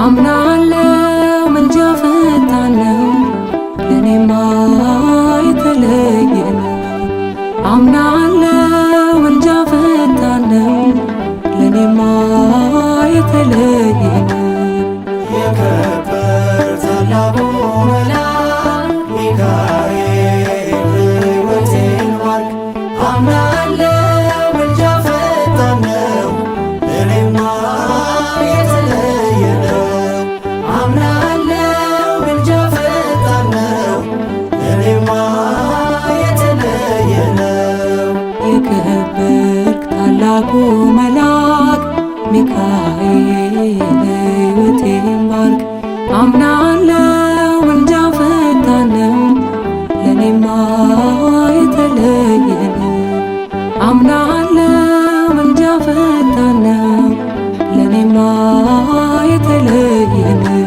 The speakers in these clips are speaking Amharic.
አምናለው ምልጃ ፈጣን ነው ለኔማ የተለየ ነው። አምናለው ምልጃ ፈጣን ነው ለኔማ የተለየ ነው። የከበር ታላቁ መልአክ ሚካኤል ሕይወቴን ባርክ። አምናለው ምልጃ ፈጣን ነው ለኔማ የተለየ ነው። አምናለው ምልጃ ፈጣን ነው ለኔማ የተለየ ነው። የከበርክ ታላቁ መልአክ ሚካኤል ሕይወቴን ባርክ። አምናለው ምልጃ ፈጣን ነው ለኔማ የተለየ ነው። አምናለው ምልጃ ፈጣን ነው ለኔማ የተለየ ነው።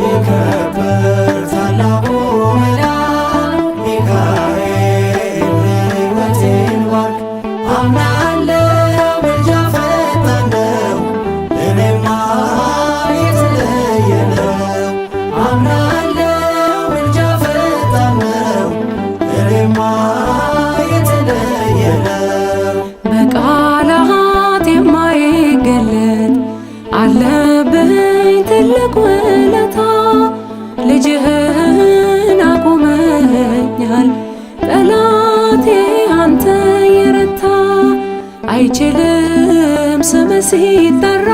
የከበር ታላቁ መልአክ ሚካኤል ሕይወቴን ባርክ። አምናለው ምልጃ ፈጣን ነው ለኔማ የተለየ ነው። አምናለው ምልጃ ፈጣን ነው ለኔማ የተለየ ነው። በቃላት የማይገለጥ አለብኝ ትልቅ ውለታ ልጅህን አቁመኛል ጠላቴ አንተ የረታ አይችልም ስም ሲጠራ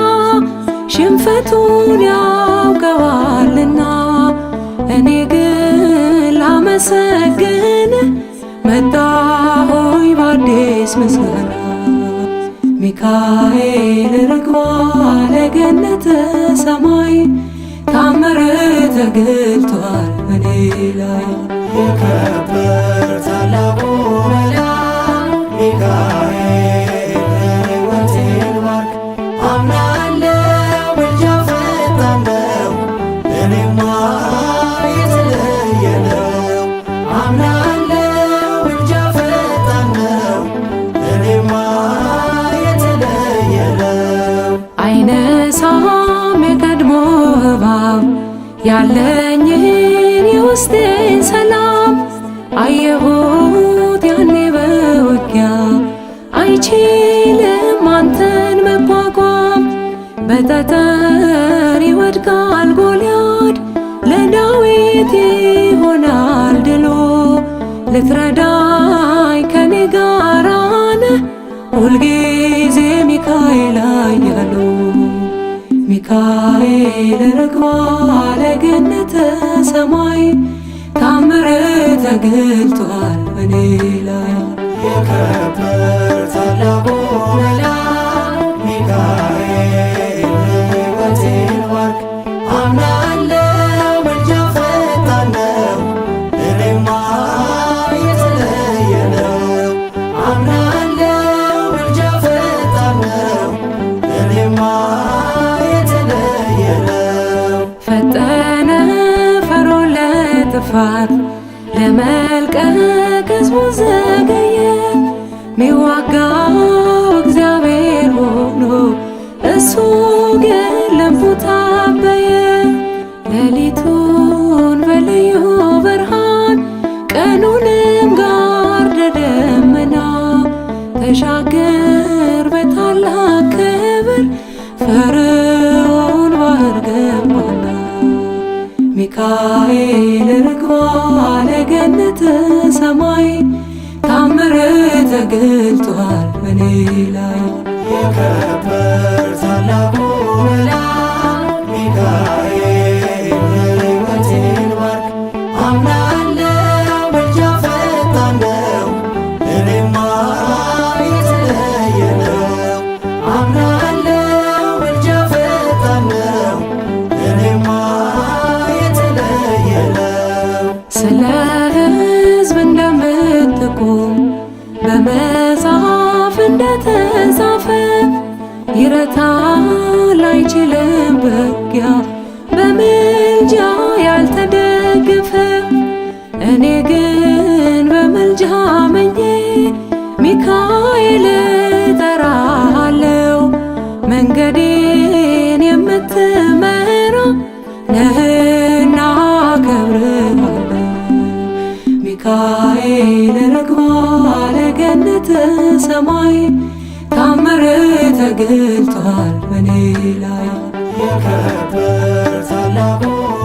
ሽንፈቱን ያውቀዋልና እኔ ግን ላመሰግን መጣሆይ በአዲስ ምስጋና። ሚካኤል ርግቧ ለገነተ ሰማይ ታምር ተገልጧል በኔ ላይ። የከበር ታላቁ መልአክ ሚካኤል ሕይወቴን ባርክ። አምናለው ምልጃ ፈጣን ነው ለኔማ የተለየ ነው። አምናለው ምልጃ ፈጣን ነው ለኔማ የተለየ ነው። አይነሳም የቀድሞ እባብ ያለኝን የውስጤን ሰላም አየሁት ያኔ በውጊያ አይችልም አንተን መቋቋም። በጠጠር ይወድቃል ጎልያድ ለዳዊት ይሆናል ድሉ። ልትረዳኝ ከኔ ጋራ ነህ ሁልጊዜ ሚካኤል ኃያሉ። ሚካኤል ርግቧ ለገነተ ሰማይ ታምር ተገልጧል በኔ ላይ። የከበር ታላቁ መልአክ ሚካኤል ሕይወቴን ባርክ። አምናለው ምልጃ ፈጣን ነው ለኔማ የተለየ ነው። አምናለው ምልጃ ፈጣን ነው ለኔማ የተለየ ነው። ፈጠነ ፈርዖን ለጥፋት ለመልቀቅ ሕዝቡን ዘገየ። ሚዋጋው እግዚአብሔር ሆኖ እሱ ግን ልቡ ታበየ። ሌሊቱን በልዩ ብርሃን ቀኑንም ጋርደ ደመና ተሻገር በታላቅ ክብር ፈርዖን ባህር ገባና። ሚካኤል ርግቧ ለገነተ ሰማይ ታምር ተገልጧል በኔ ላይ። የከበር ታላቁ መልአክ ሚካኤል ሕይወቴን ባርክ። አምናለው ምልጃ ፈጣን ነው ለኔማ የተለየ ነው። አምናለው ምልጃ ፈጣን ነው ለኔማ የተለየ ነው። ስለ ሕዝብ እንደምትቆም በመጽሐፍ እንደተጻፈ ይረታል አይችልም በውጊያ በምልጃ ያልተደገፈ። እኔ ግን በምልጃ አምኜ ሚካኤል እጠራሃለው መንገዴን የምትመራ በሰማይ ታምር ተገልጧል በኔ ላይ። የከበር ታላቁ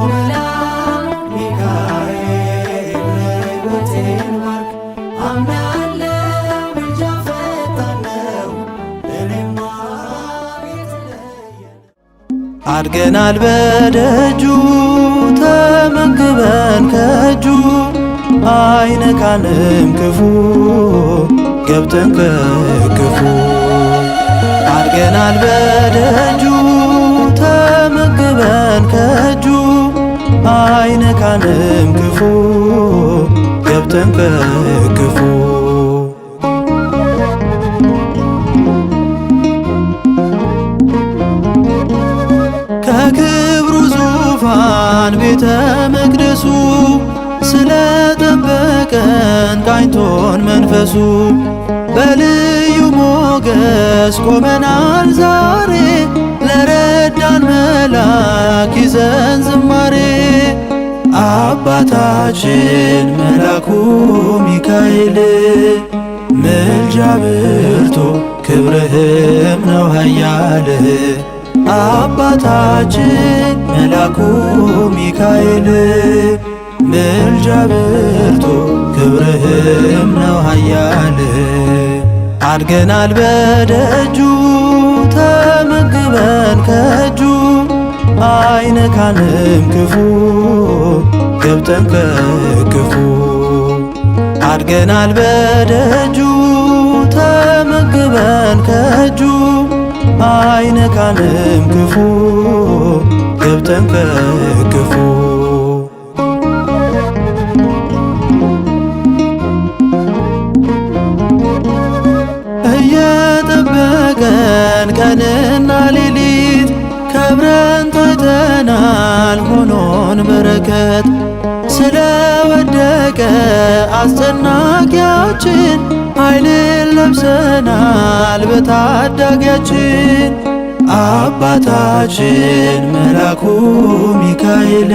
መልአክ ሚካኤል ሕይወቴን ባርክ። አምናለሁ ምልጃ ፈጣን ነው ለእኔማ የተለየ። አድገናል በደጁ ተመግበን ከእጁ አይነካንም ክፉ ገብተን ከክፉ። አድገናል በደጁ ተመግበን ከእጁ አይነካንም ክፉ ገብተን ከክፉ። ከክብሩ ዙፋን ቤተ መቅደሱ ስለጠበቀን ቃኝቶን መንፈሱ በልዩ ሞገስ ቆመናል ዛሬ ለረዳን መላክ ይዘን ዝማሬ። አባታችን መላኩ ሚካኤል ምልጃ ብርቱ ክብርህም ነው ኃያል። አባታችን መላኩ ሚካኤል ምልጃ ብርቱ ክብርህም ነው ኃያል። አድገናል በደጁ ተመግበን ከእጁ አይነካንም ክፉ ገብተን ከክፉ። አድገናል በደጁ ተመግበን ከእጁ አይነካንም ክፉ ገብተን ከክፉ። እየጠበቀን ቀንና ሌሊት ከብረን ታይተናል ሆኖን በረከት ስለወደቀ አስጨናቂያችን ኃይልን ለብሰናል በታዳጊያችን። አባታችን መላኩ ሚካኤል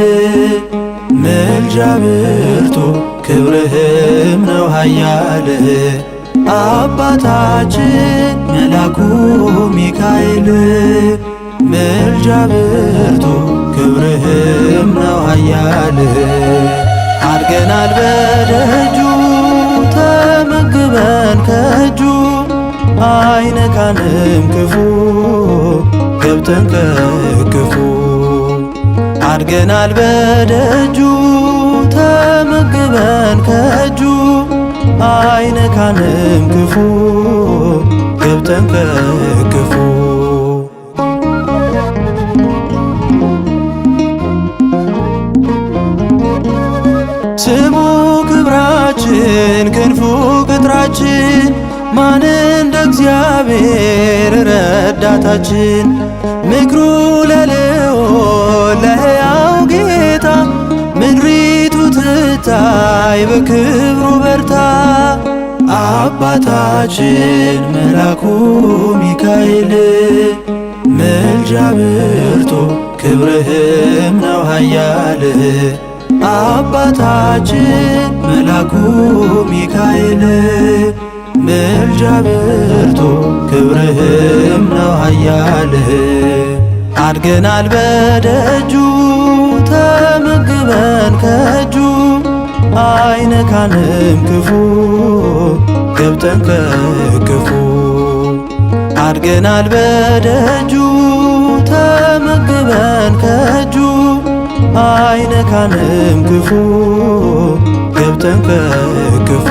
ምልጃ ብርቱ ክብርህም ነው ኃያል። አባታችን መላኩ ሚካኤል ምልጃ ብርቱ ክብርህም ነው ኃያል። አድገናል በደጁ ተመግበን ከእጁ አይነካንም ክፉ ገብተን ከክፉ። አድገናል በደጁ ተመግበን ከእጁ አይነካንም ክፉ ገብተን ከክፉ። ስሙ ክብራችን ክንፉ ቅጥራችን ማን እንደ እግዚአብሔር ረዳታችን። ምክሩ ለልዑል ለሕያው ጌታ ምድሪቱ ትታይ በክብሩ በርታ። አባታችን መላኩ ሚካኤል ምልጃ ብርቱ ክብርህም ነው ኃያል። አባታችን መላኩ ሚካኤል ምልጃ ብርቱ ክብርህም ነው ኃያል። አድገናል በደጁ ተመግበን ከእጁ አይነካንም ክፉ ገብተን ከክፉ። አድገናል በደጁ ተመግበን ከእጁ አይነካንም ክፉ ገብተን ከክፉ።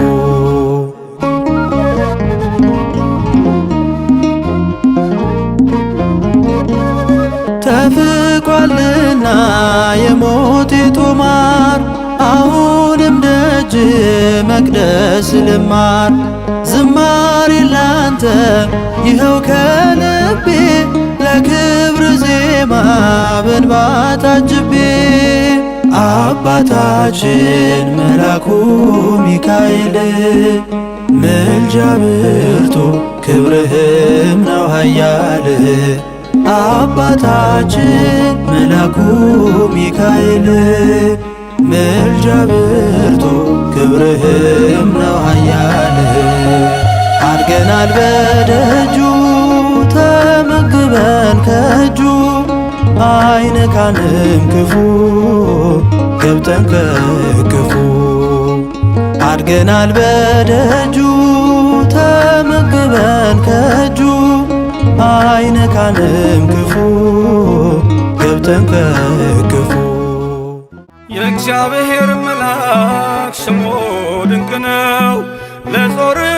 ተፍቋልና የሞት ጦማር አሁንም ደጅ መቅደስ ልማር ዝማሬ ላንተ ይኸው ከልቤ ለክብር ዜማ በእንባ ታጅቤ። አባታችን መላኩ ሚካኤል ምልጃ ብርቱ ክብርህም ነው ኃያል። አባታችን መላኩ ሚካኤል ምልጃ ብርቱ ክብርህም ነው ኃያል። አድገናል በደጁ ተመግበን ከእጁ አይነካንም ክፉ ገብተን ከክፉ አድገናል በደጁ ተመግበን ከእጁ አይነካንም ክፉ ገብተን ከክፉ። የእግዚአብሔር መልአክ ስሙ ድንቅ ነው። ለጾርዓ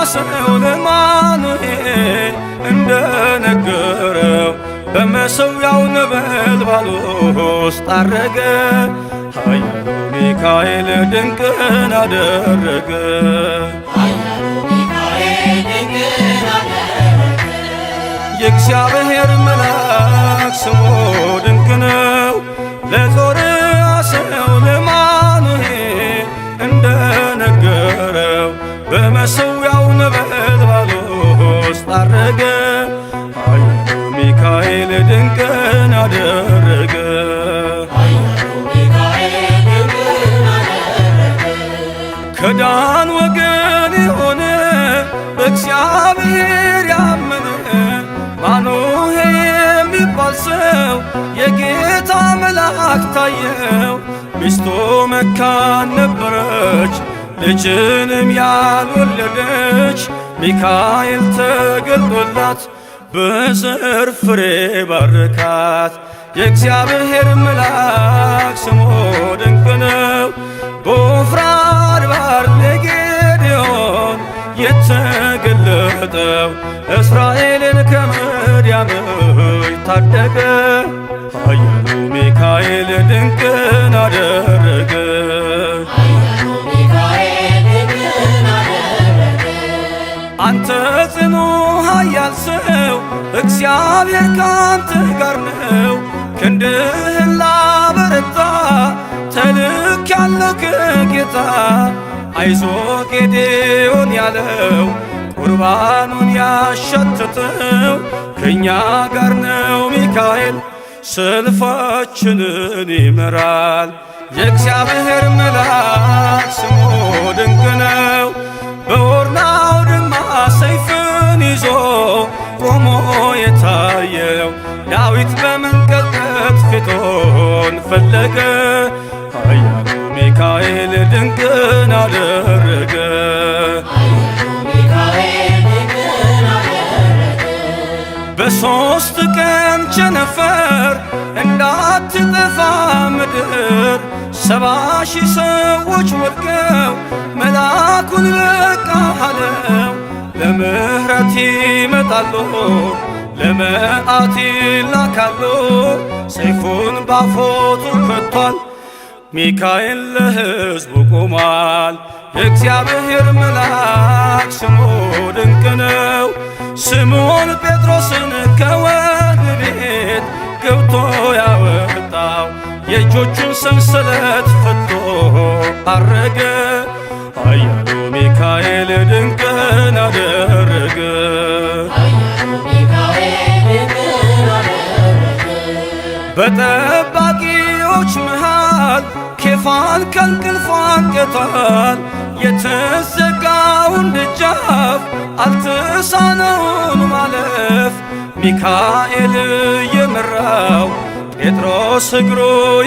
ሰው ለማኑሄል እንደነገረው በመሠዊያው ነበልባል ውስጥ አረገ። ኃያሉ ሚካኤል ድንቅን አደረገ። የእግዚአብሔር መልአክ ስሙ ድንቅ ነው። ለጾርዓ ሰው ለማኑሄል እንደነገረው በመሠዊያው ነበልባል ውስጥ አረገ። ኃያሉ ሚካኤል ድንቅን አደረገ። ከዳን ወገን የሆነ በእግዚአብሔር ያመነ ማኑሄ የሚባል ሰው የጌታ መልአክ ታየው። ሚስቱ መካን ነበረች፣ ልጅንም ያልወለደች። ሚካኤል ተገልጦላት በዘር ፍሬ ባረካት። የእግዚአብሔር መልአክ ስሙ ድንቅ ነው። በወፍራድ ባሕር ለጌዴዎን የተገለጠው እስራኤልን ከምድያም ታደገ። ኃያሉ ሚካኤል ድንቅን አደረገ። አንተ ጽኑ ኃያል ሰው እግዚአብሔር ካንተ ጋር ነው። ክንድህን ላበረታ ተልክ ያለው ከጌታ። አይዞ ጌዴዎን ያለው ቁርባኑን ያሸተተው ከእኛ ጋር ነው ሚካኤል ሰልፋችንን ይመራል። የእግዚአብሔር መልአክ ስሙ ድንቅ ነው። በኦርናው ድማ ሰይፍን ይዞ ቆሞ የታየው ዳዊት በመንቀጥቀጥ ፊቱን ፈለገ። ኃያሉ ሚካኤል ድንቅን አደረገ። በሦስት ቀን ቸነፈር እንዳትጠፋ ምድር 70,000 ሰዎች ወድቀው መልአኩን በቃ አለው። ለምህረት ይመጣሉ ለመዓት ይላካሉ። ሰይፉን ባፎቱ ከቷል ሚካኤል ለሕዝቡ ቆሟል። የእግዚአብሔር መልአክ ስሙ ድንቅ ነው። ስምዖን ጴጥሮስን ከወህኒ ቤት ገብቶ ያወጣው የእጆቹን ሰንሰለት ፈቶ አረገ። ኃያሉ ሚካኤል ድንቅን አደረገ። በጠባቂዎች መሃል ኬፋን ከእንቅልፉ አንቅቷል። የተዘጋውን ደጃፍ አልተሳነውም ማለፍ። ሚካኤል የመራው ጴጥሮስ እግሩ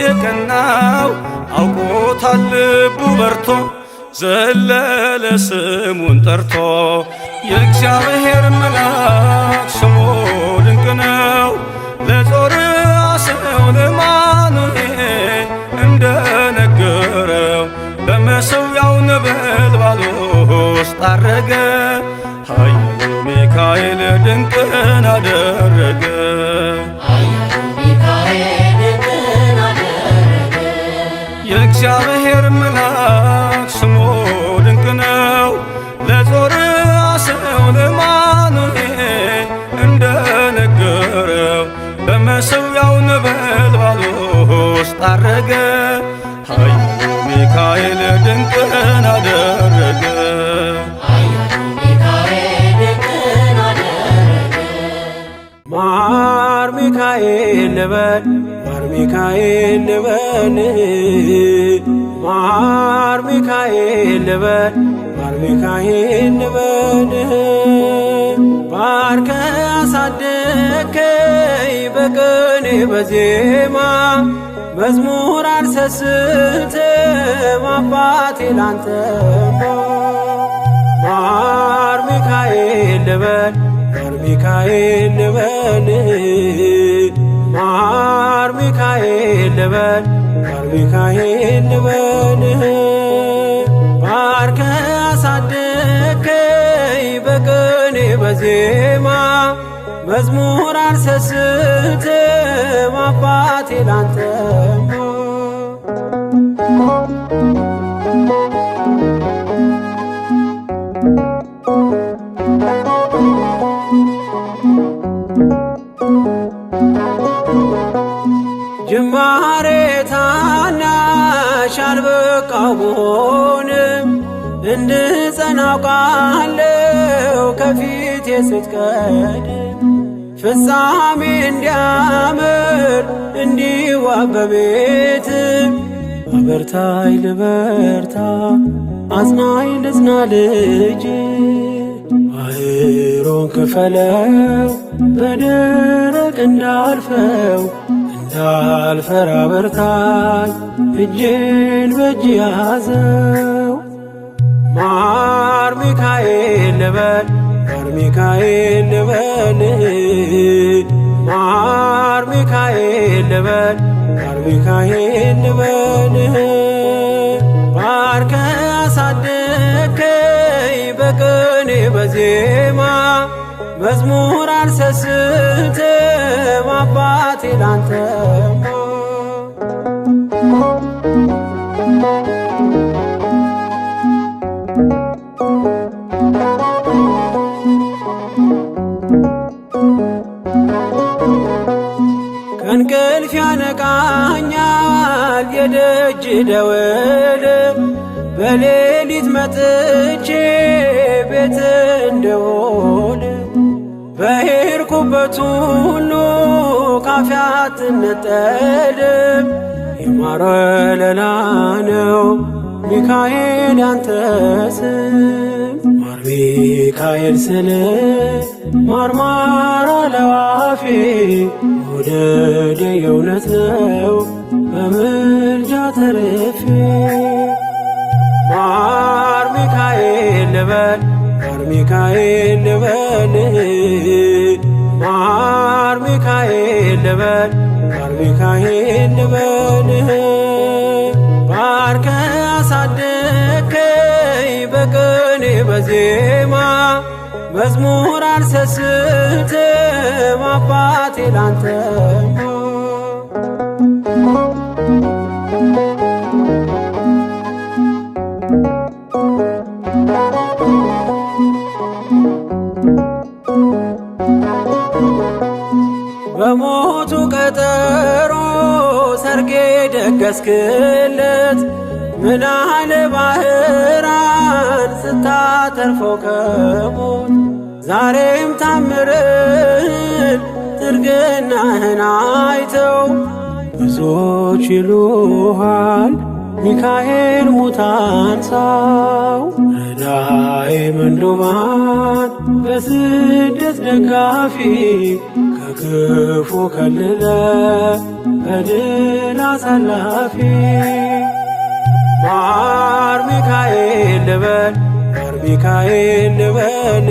የቀናው አውቆታል ልቡ በርቶ ዘለለ ስሙን ጠርቶ። የእግዚአብሔር መልአክ ስሙ ድንቅ ነው። ለጾርዓ ሰው ለማኑሄል እንደነገረው በመሠዊያው ነበልባል ውስጥ አረገ። ኃያሉ ሚካኤል ድንቅን አደረገ። የእግዚአብሔር መልአክ ስሙ ድንቅ ነው። ለጾርዓ ሰው ለማኑሄል እንደነገረው በመሠዊያው ነበልባል ውስጥ አረገ። ኃያሉ ሚካኤል ድንቅን አደረገ። ማር ሚካኤል ልበል ማር ሚካኤል ልበል ማር ሚካኤል ልበል ማር ሚካኤል ልበል። ባርከ አሳደከኝ በቅኔ በዜማ መዝሙር አልሰስትም አባቴ ላንተማ። ማር ሚካኤል ልበል፣ ማር ሚካኤል ልበል፣ ማር ሚካኤል ልበል፣ ማር ሚካኤል ልበል። ባርከ አሳደከኝ በቅኔ በዜማ መዝሙር አልሰስትም አባቴ ላንተማ። ጅማሬ ታናሽ አልበቃው ብሆንም እንድጸና አውቃለሁ ከፊቴ ስትቀድም፣ ፍጻሜ እንዲያምር እንዲዋብ በቤት። አበርታይ ልበርታ፣ አጽናኝ ልጽና ልጅ። ባህሩን ክፈለው በደረቅ እንዳልፈው፣ እንዳልፈራ በርታኝ እጄን በእጅ ያዘው። ማር ሚካኤል ልበል፣ ማር ሚካኤል ልበል፣ ማር ሚካኤል ልበል፣ ማር ሚካኤል ልበል። ባርከ አሳደከኝ በቅኔ በዜማ መዝሙር አልሰስትም አባቴ ላንተማ። ከእንቅልፍ ያነቃኛል የደጅ ደወል፣ በሌሊት መጥቼ ቤት እንደውል። በሄድኩበት ሁሉ ካፌ አትነጠልም፣ የማር ወለላ ነው ሚካኤል ያንተ ስም። ማር ሚካኤል ስል ማርማር አለዋፌ፣ መውደዴ የእውነት ነው በምልጃ ተርፌ። ማር ሚካኤል ልበል፣ ማር ሚካኤል ልበል፣ ማር ሚካኤል ልበል፣ ማር ሚካኤል ልበል። ባርከ አሳደከኝ በቅኔ በዜማ መዝሙር አልሰስትም አባቴ ላንተማ። በሞቱ ቀጠሮ ሰርጌ ደገስክለት፣ ምናለ ባህራን ስታተርፈው ከሞት። ዛሬም ታምርን ትርግናህን አይተው ብዙዎች ይሉሃል ሚካኤል ሙታን ሳው። ረዳኤ ምንዱባን በስደት ደጋፊ፣ ከክፉ ከልለ በድል አሳላፊ። ማር ሚካኤል ልበል፣ ማር ሚካኤል ልበል፣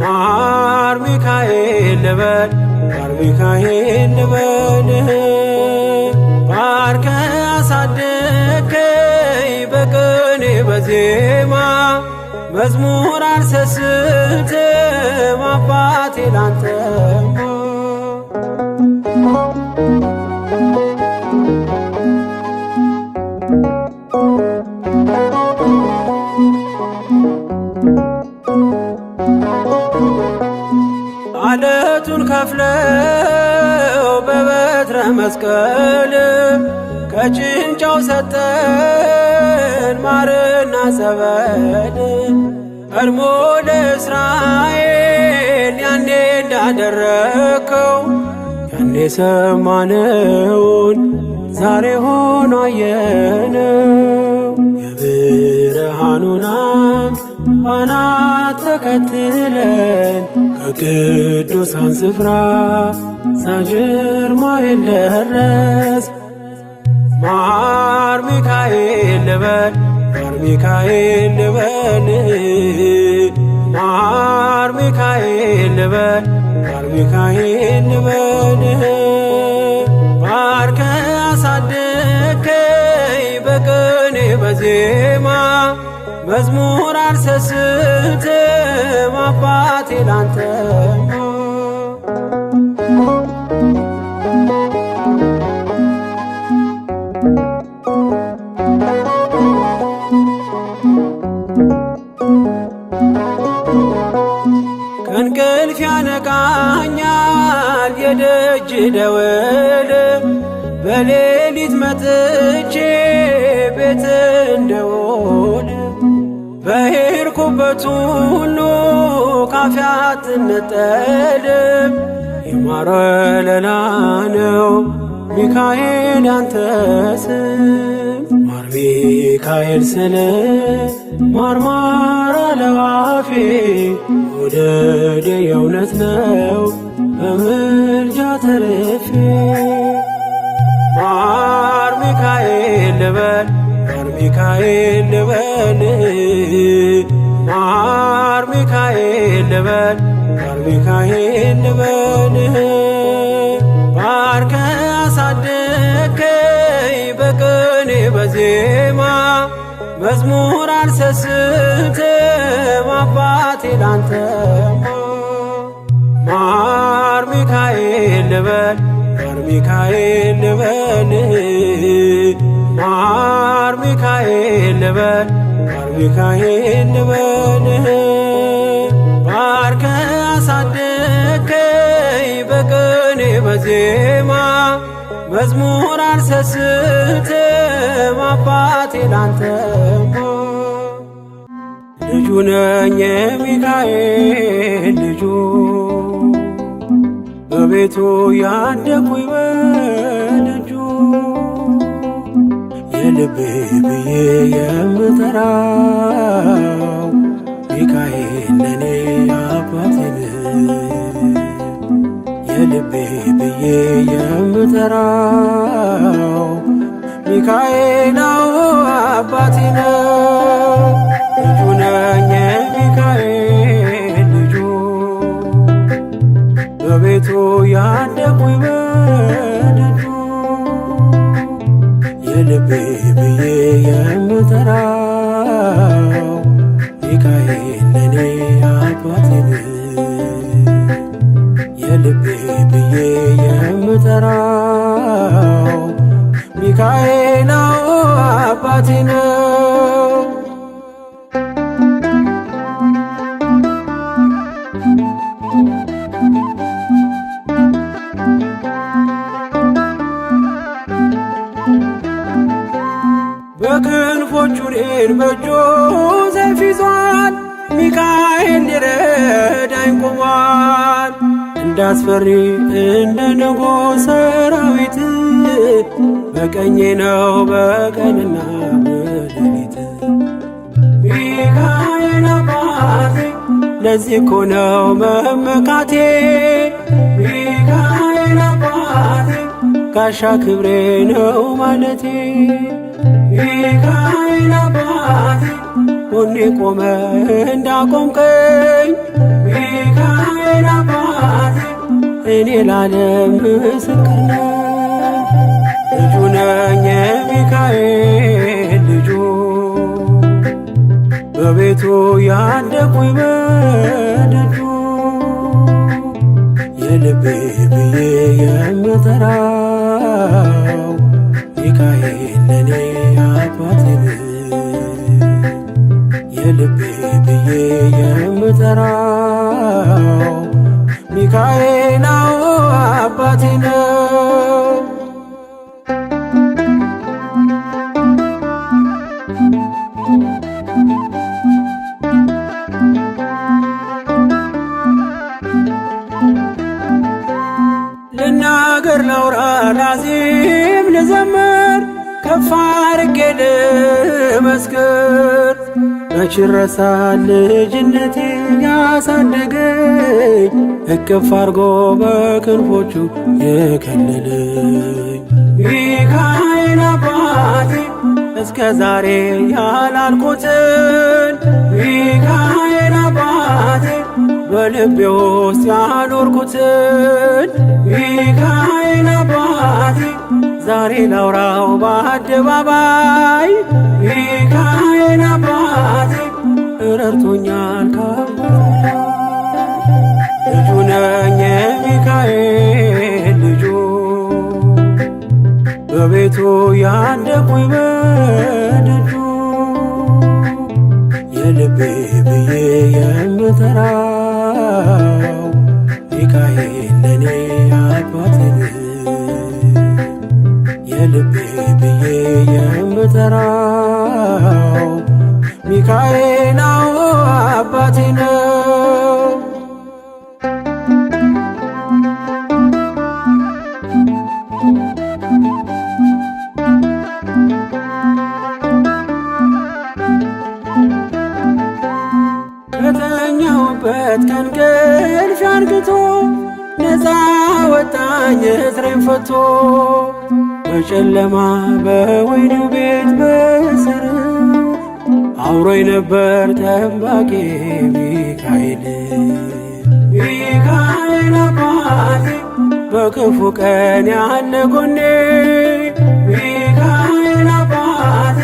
ማር ሚካኤል ልበል፣ ማር ሚካኤል ልበል። ባርከ አሳደከኝ በቅኔ በዜማ መዝሙር አልሰስትም አባቴ ላንተማ። አለቱን ከፍለው በበትረ መስቀል ከጭንጫው ሰጠን ማርና ጸበል። ቀድሞ ለእስራኤል ያኔ እንዳደረከው፣ ያኔ ሰማነውን ዛሬ ሆኖ አየነው። የምሕረት የብርሃኑን ፋና ተከትለን ከቅዱሳን ስፍራ ሳንጅርማኤል ደረስ። ማር ሚካኤል ልበል፣ ማር ሚካኤል ልበል፣ ማር ሚካኤል ልበል፣ ማር ሚካኤል ልበል። ባርከ አሳደግከኝ በቅኔ በዜማ፣ መዝሙር አልሰስትም አባቴ ላንተማ። ከእንቅልፍ ያነቃኛል የደጅ ደወል፣ በሌሊት መጥቼ ቤት እንደውል፣ በሄድኩበት ሁሉ ካፌ አትነጠልም። የማር ወለላ ነው ሚካኤል ያንተ ስም። ማር ሚካኤል ስል ማርማር አለዋፌ፣ መውደድ የእውነት ነው በምልጃ ተርፌ። ማር ሚካኤል ልበል፣ ማር ሚካኤል ልበል፣ ማር ሚካኤል ልበል፣ ማር ሚካኤል ልበል። ባርከ አሳደግከኝ በቅኔ በዜማ፣ መዝሙር አልሰስትም አባቴ ላንተማ። ማር ሚካኤል ልበል፣ ማር ሚካኤል ልበል፣ ማር ሚካኤል ልበል፣ ማር ሚካኤል ልበል። ባርከ አሳደግከኝ በቅኔ በዜማ፣ መዝሙር አልሰስትም አባቴ ላንተማ። ልጁ ነኝ የሚካኤል ልጁ፣ በቤቱ ያደኩኝ በደጁ፣ የልቤ ብዬ የምጠራው ሚካኤል ለኔ አባቴ ነው። የልቤ ብዬ የምጠራው ሚካኤል አባቴ ነው። ልጁ ነኝ የሚካኤል ልጁ፣ በቤቱ ያደኩኝ በደጁ፣ የልቤ ብዬ የምጠራው ሚካኤል ለኔ አባቴ ነው። የልቤ ብዬ የምጠራው ሚካኤል አባቴ ነው። በክንፎቹ እኔን በእጁ ሰይፍ ይዟል፣ ሚካኤል ሊረዳኝ ቆሟል። እንዳስፈሪ እንደ ንጉሥ ሰራዊት፣ በቀኜ ነው በቀንና በሌሊት። ሚካኤል አባቴ ለዚህ እኮ ነው መመካቴ። ሚካኤል አባቴ ጋሻ ክብሬ ነው ማለቴ። ሚካኤል አባቴ ጎኔ ቆመ እንዳቆምከኝ፣ ሚካኤል አባቴ እኔ ላለም ምስክር ነኝ። ልጁ ነኝ የሚካኤል ልጁ፣ በቤቱ ያደኩኝ በደጁ፣ የልቤ ብዬ የምጠራው ሚካኤል ለኔ አባቴ ነው። የልቤ ብዬ የምጠራው ሚካኤል አባቴ ነው። ልናገር ላውራ ላዚም ልዘምር፣ ከፍ አድርጌ ልመስክር፣ መች ይረሳል ልጅነቴ ያሳደገኝ እቅፍ አርጎ በክንፎቹ የከለለኝ ሚካኤል አባቴ እስከ ዛሬ ያላልኩትን ሚካኤል አባቴ በልቤ ውስጥ ያኖርኩትን ሚካኤል አባቴ ዛሬ ላውራው በአደባባይ ሚካኤል አባቴ ረድቶኛል ካባት ልጁ ነኝ የሚካኤል ልጁ በቤቱ ያደኩኝ በደጁ የልቤ ብዬ የምጠራው ሚካኤል ለኔ አባቴ የልቤ ብዬ የምጠራው ሚካኤል አዎ አባቴ ነው። ከተኛሁበት ከእንቅልፌ አንቅቶ ነፃ ወጣኝ እስሬን ፈቶ በጨለማ በወህኒው ቤት በስር አብሮኝ ነበር ጠባቂ ሚካኤል። ሚካኤል አባቴ በክፉ ቀን ያለ ጎኔ ሚካኤል አባቴ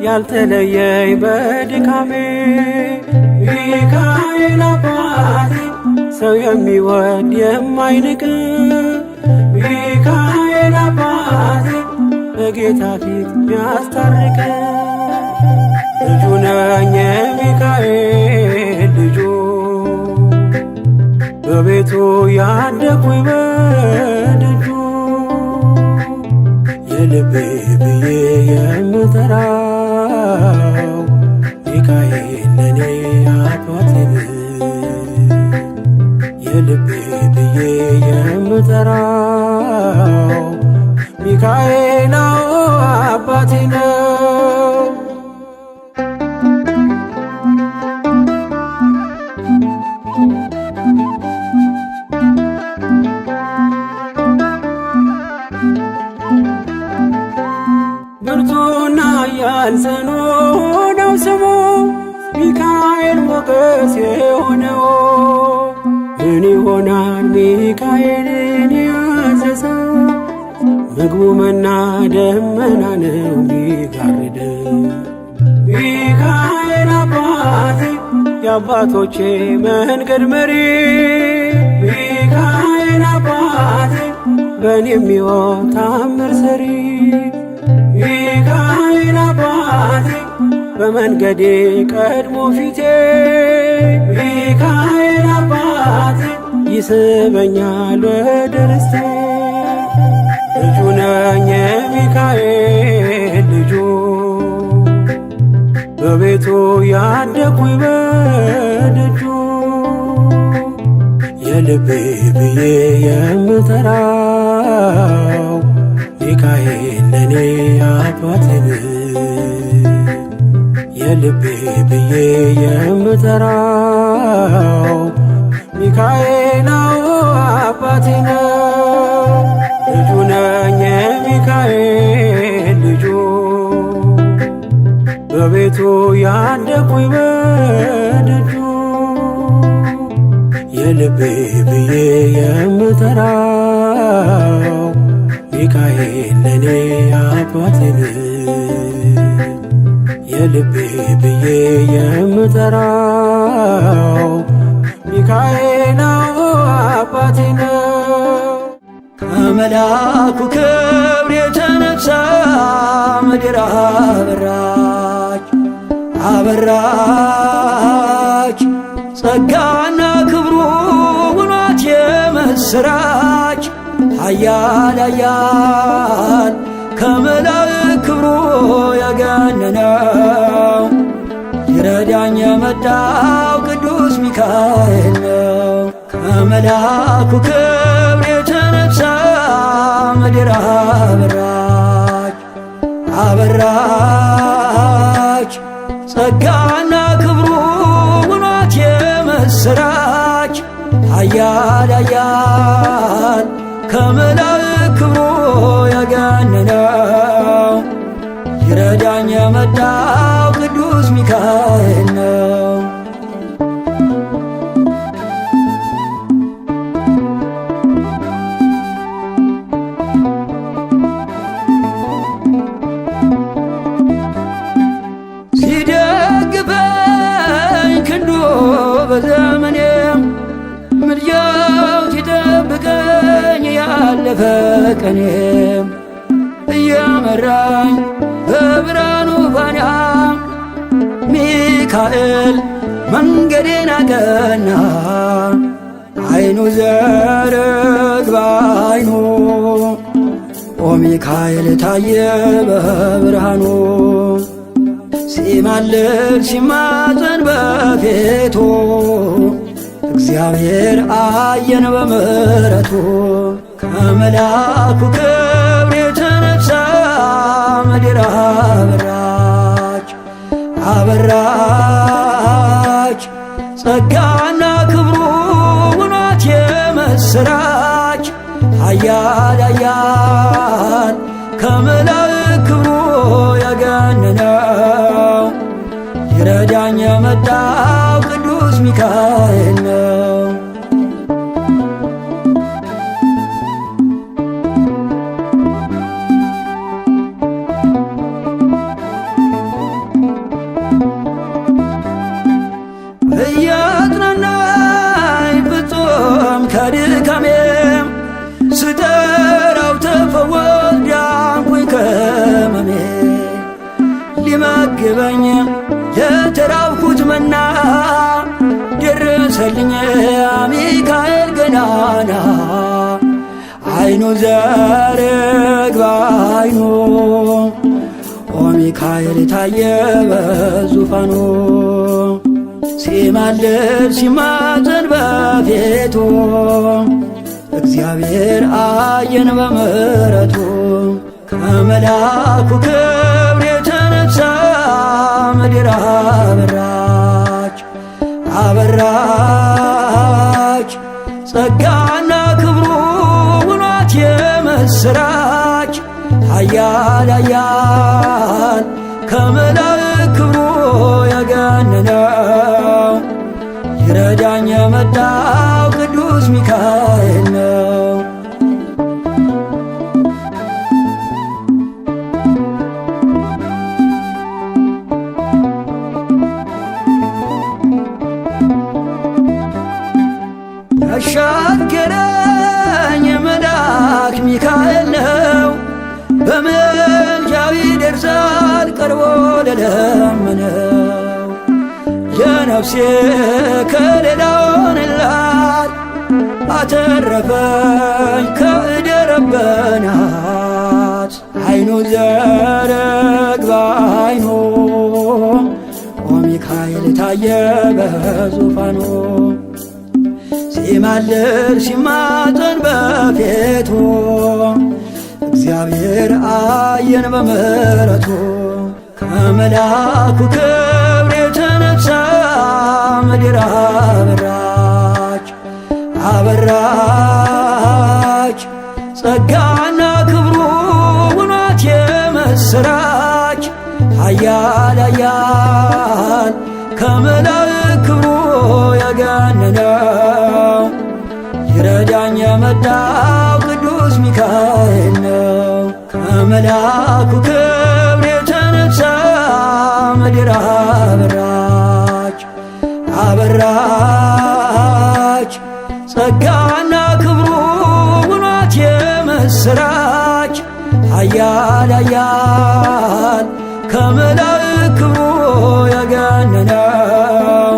ያልተለየኝ በድካሜ ሚካኤል አባቴ ሰው የሚወድ የማይንቅ ሚካኤል አባቴ በጌታ ፊት ሚያስታርቅ ልጁ ነኝ የሚካኤል ልጁ በቤቱ ያደኩኝ በደጁ የልቤ ብዬ የምጠራው ሚካኤል ለኔ አባቴ የልቤ ብዬ የምጠራው ሚካኤል አዎ አባቴ ነው። ብርቱና ኃያል ጽኑ ነው ስሙ ሚካኤል ሞገስ የሆነው ምን ይሆናል ሚካኤልን ያዘዘው ምግቡ መና ደመና ነው ሚጋርደው ሚካኤል አባቴ የአባቶቼ መንገድ መሪ ሚካኤል አባቴ በእኔ የሚሆን ታምር ሰሪ ሚካኤል አባቴ በመንገዴ ቀድሞ ፊቴ ሚካኤል አባቴ ይስበኛል ወደ ርስቴ ልጁ ነኝ የሚካኤል ልጁ በቤቱ ያደኩኝ በደጁ የልቤ ብዬ የምጠራው ሚካኤል ለኔ አባቴ የልቤ ብዬ የምጠራው ሚካኤል አዎ አባቴ ነው። ልጁ ነኝ የሚካኤል ልጁ በቤቱ ያደኩኝ በደጁ የልቤ ብዬ የምጠራው ሚካኤል ለኔ አባቴ የልቤ ብዬ የምጠራው ሚካኤል አዎ አባቴ ነው። ከመላኩ ክብር የተነሳ ምድር አበራች አበራች ጸጋና ክብሩ ውኗት የመስራች ኃያል ኃያል ከመላእክት ክብሩ የገነነው ሊረዳኝ የመጣው ቅዱስ ሚካኤል ነው። ከመላኩ ክብር የተነሳ ምድር አበራች አበራች ጸጋና ክብሩ ውኗት የምስራች ኃያል ኃያል ከመላእክት ክብሩ የገነነው ሊረዳኝ የመጣው ቅዱስ ሚካኤል ነው። ሲደግፈኝ ክንዱ በዘመኔም ምልጃው ሲጠብቀኝ ያለፈ ቀኔም እየመራኝ በብርሃኑ ፋና ሚካኤል መንገዴን አቀና። አይኑ ዘርግብ አይኑ ኦ ሚካኤል ታየ በብርሃኑ ሲማልድ ሲማፀን በፊቱ እግዚአብሔር አየን በምሕረቱ። ከመላኩ ክብር የተነሳ ምድር አበራች አበራች ጸጋና ክብሩ ውኗት የምስራች ኃያል ኃያል ከመላእክት ክብሩ የገነነው ሊረዳኝ የመጣው ቅዱስ ሚካኤል ነው። እያጽናናኝ ፍጹም ከድካሜም ስጠራው ተፈወስ ዳንኩኝ ከሕመሜ። ሊመግበኝ ለተራብኩት መና ደረሰልኝ ሚካኤል ገናና። አይኑ ዘርግብ አይኑ ኦ ሚካኤል ታየ በዙፋኑ ሲማልድ ሲማፀን በፊቱ እግዚአብሔር አየን በምሕረቱ። ከመላኩ ክብር የተነሳ ምድር አበራች አበራች ጸጋና ክብሩ ውኗት የምስራች ኃያል ኃያል ከመላእክት ክብሩ የገነነው ሊረዳኝ የመጣው ቅዱስ ሚካኤል ነው። ያሻገረኝ መልአክ ሚካኤል ነው። በምልጃው ይደርሳል ቀርቦ ለለመነው። ለነፍሴ ከለላ ሆነላት አተረፈኝ ከእደ ረበናት። አይኑ ዘረግ ባይኑ ኦ ሚካኤል ታየ በዙፋኑ ሲማልድ ሲማፀን በፊቱ እግዚአብሔር አየን በምሕረቱ። ከመላኩ ክብር የተነሳ ምድር አበራች አበራች ጸጋና ክብሩ ውኗት የምስራች ኃያል ኃያል ከመላእክት ክብሩ የገነነው ሊረዳኝ የመጣው ቅዱስ ሚካኤል ነው። ከመላኩ ክብር የተነሳ ምድር አበራች አበራች ጸጋና ክብሩ ውኗት የምስራች ኃያል ኃያል ከመላእክት ክብሩ የገነነው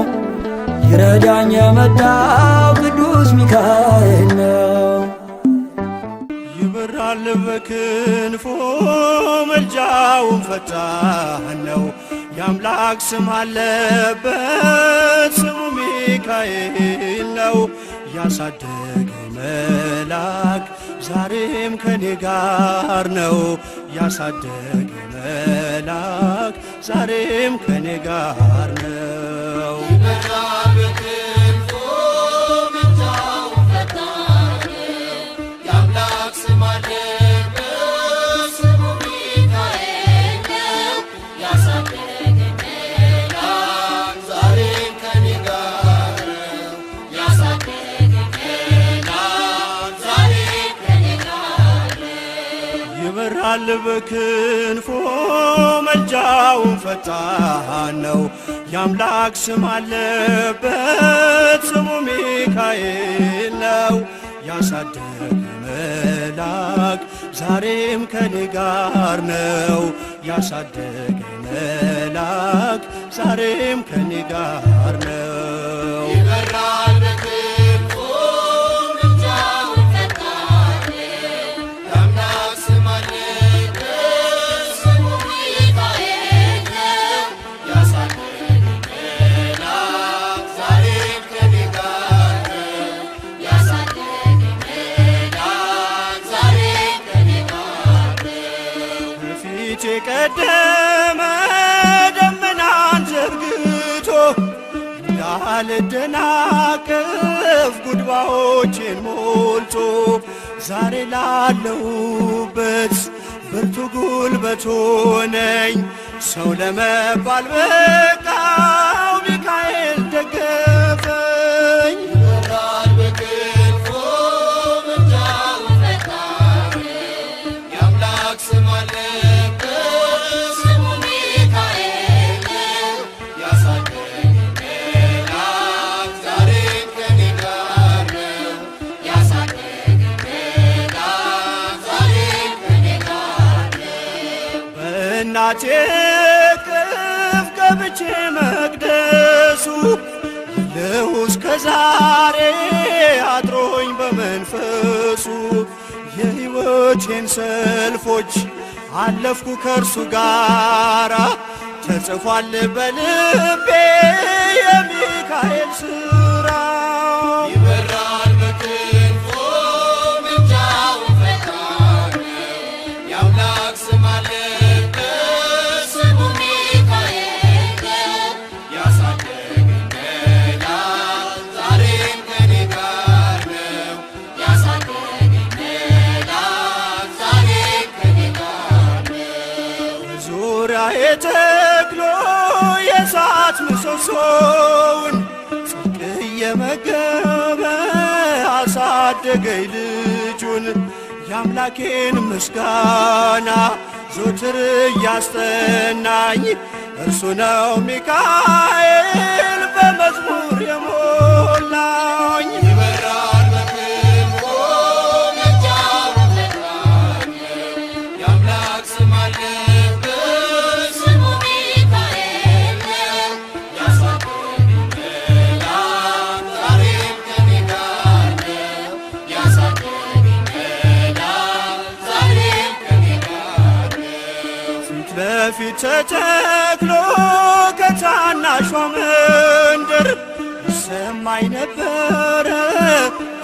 ሊረዳኝ የመጣው ቅዱስ ሚካኤል ነው። ይበራል በክንፎ መልጃውን ፈጣን ነው። የአምላክ ስም አለበት ስሙ ሚካኤል ነው። ያሳደገኝ መልአክ ዛሬም ከኔ ጋር ነው። ያሳደገኝ መልአክ ዛሬም ከኔ ጋር ነው። ይበራል በክንፉ ምልጃው ፈጣን የአምላክ ስም አለበት ስሙ ሚካኤል ነው። ያሳደገኝ መልአክ ዛሬም ከኔ ጋር ነው። ያሳደገኝ መልአክ ዛሬም ከኔ ጋር ነው። ይበራል በክንፎ መልጃውን ፈጣን ነው። የአምላክ ስም አለበት ስሙ ሚካኤል ነው። ያሳደገኝ መልአክ ዛሬም ከኔ ጋር ነው። ያሳደገኝ መልአክ ዛሬም ከኔ ጋር ነው። ይበራል በክንፉ ምልጃው ፈጣን የአምላክ ስም አለበት ስሙ ሚካኤል ነው። ያሳደገኝ መልአክ ዛሬም ከኔ ጋር ነው። ያሳደገኝ መልአክ ዛሬም ከኔ ጋር ነው። ከፊቴ ቀደመ ደመናን ዘርግቶ እንዳልደናቀፍ ጉድባዎቼን ሞልቶ ዛሬ ላለሁበት ብርቱ ጉልበት ሆነኝ። ሰው ለመባል በቃው ሚካኤል ደገፈኝ። ይበራል በክንፉ ምልጃው ፈጣን የአምላክ ስም አለበት ስሙ ሚካኤል ነው። ያሳደገኝ መልአክ ዛሬም ከኔ ጋር ነው። ያሳደገኝ መልአክ ዛሬም ከኔ ጋር ነው። በእናቴ እቅፍ ገብቼ መቅደሱ ልሁ እስከ ዛሬ አድሮኝ በመንፈሱ የሕይወቴን ሰልፎች አለፍኩ ከእርሱ ጋራ ተጽፏል በልቤ የሚካኤል ሥራ። ይበራል በክንፉ ምልጃው ፈጣን የአምላክ ስም አለበት ስሙ ሚካኤል ነው። ያሳደገኝ መልአክ ዛሬም ከኔ ጋር ነው። ያሳደገኝ መልአክ ዛሬም ከኔ ጋር ነው። ዙሪያዬ ተክሎ የእሳት ምሰሶውን ጽድቅ እየመገበ አሳደገኝ ልጁን። የአምላኬን ምስጋና ዞትር እያስጠናኝ እርሱ ነው ሚካኤል በመዝሙር የሞላኝ። ይበራል በክንፉ ምልጃው ፈጣን የአምላክ ስም አለበት ስሙ ሚካኤል ነው። ያሳደገኝ መልአክ ዛሬም ከኔ ጋር ነው። ያሳደገኝ መልአክ ዛሬም ከኔ ጋር ነው። ፊት ለፊት ተተክሎ ከታናሿ መንደር ይሰማኝ ነበረ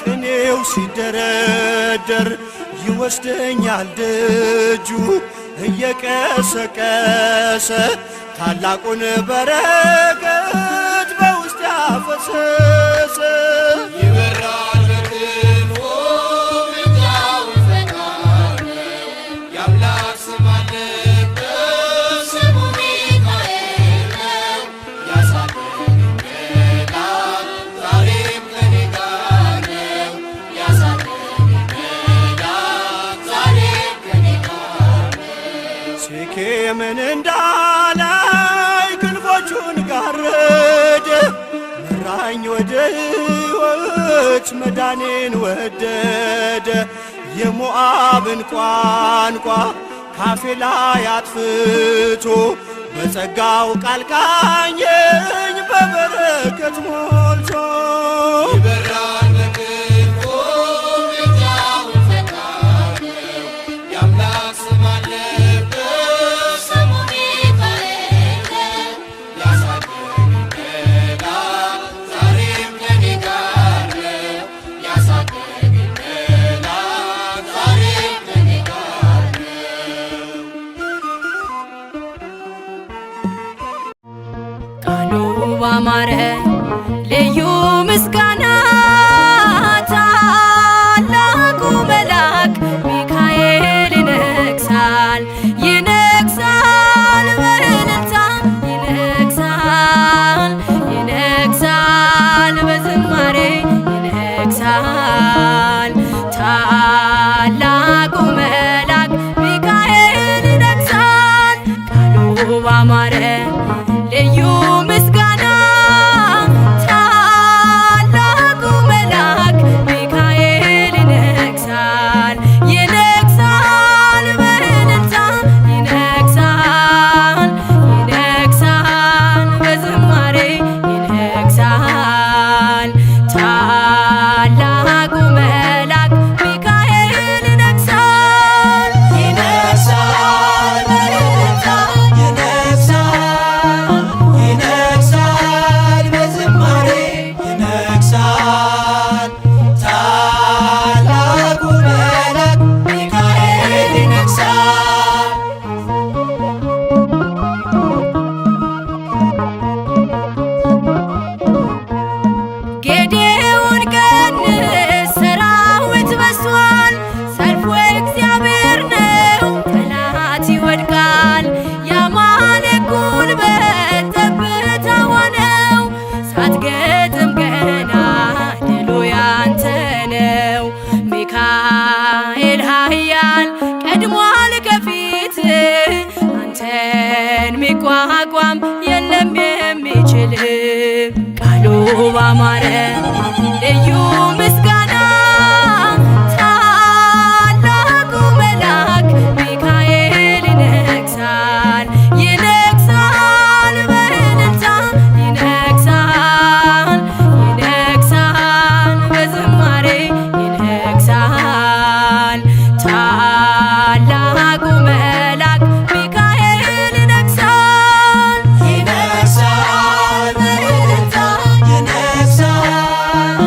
ቅኔው ሲደረደር ይወስደኛል ደጁ እየቀሰቀሰ ታላቁን በረከት በውስጥ ያፈሰሰ። ይበራል በክንፉ ምልጃው ፈጣን የአምላክ ስም አለበት ስሙ ሚካኤል ነው። ያሳደገኝ መልአክ ዛሬም ከኔ ጋር ነው። ያሳደገኝ መልአክ ዛሬም ከኔ ጋር ነው። ሴኬምን እንዳላይ ክንፎቹን ጋረደ መራኝ ወደ ሕይወት መዳኔን ወደደ። የሞዓብን ቋንቋ ካፌ ላይ አጥፍቶ በጸጋው ቃል ቃኘኝ በበረከት ሞልቶ። ይበራል በክንፉ ምልጃው ፈጣን የአምላክ ስም አለበት ስሙ ሚካኤል ነው። ያሳደገኝ መልአክ ዛሬም ከኔ ጋር ነው። ያሳደገኝ መልአክ ዛሬም ከኔ ጋር ነው። ባማረ ልዩ ምስጋና ታላቁ መልአክ ሚካኤል ይነግሣል፣ ይነግሣል በእልልታ ይነግሣል፣ ይነግሣል በዝማሬ ይነግሣል። ታላቁ መልአክ ሚካኤል ይነግሣል። ቃሉ ባማረ ልዩ ምስጋና ታላቁ መልአክ ሚካኤል ይነግሣል፣ ይነግሣል በእልልታ ይነግሣል፣ ይነግሣል በዝማሬ ይነግሣል። ታላቁ መልአክ ሚካኤል ይነግሣል፣ ይነግሣል በእልልታ ይነግሣል፣ ይነግሣል በዝማሬ ይነግሣል። ታላቁ መልአክ ሚካኤል ይነግሣል። ጌዴዎን ቀንስ ሰራዊት በዝቷል፣ ሰልፉ የእግዚአብሔር ነው፣ ጠላት ይወድቃል። የአማሌቅ ጉልበት ጠብታዋ ነው፣ ሳትገጥም ገና ድሉ ያንተ ነው። ሚካኤል ኃያል ቀድሟል ከፊት፣ አንተን ሚቋቋም የለም የሚችል። ቃሉ ባማረ ልዩ ምስጋና ታላቁ መልአክ ሚካኤል ይነግሣል፣ ይነግሣል በእልልታ ይነግሣል፣ ይነግሣል በዝማሬ ይነግሣል። ታላቁ መልአክ ሚካኤል ይነግሣል፣ ይነግሣል በእልልታ ይነግሣል፣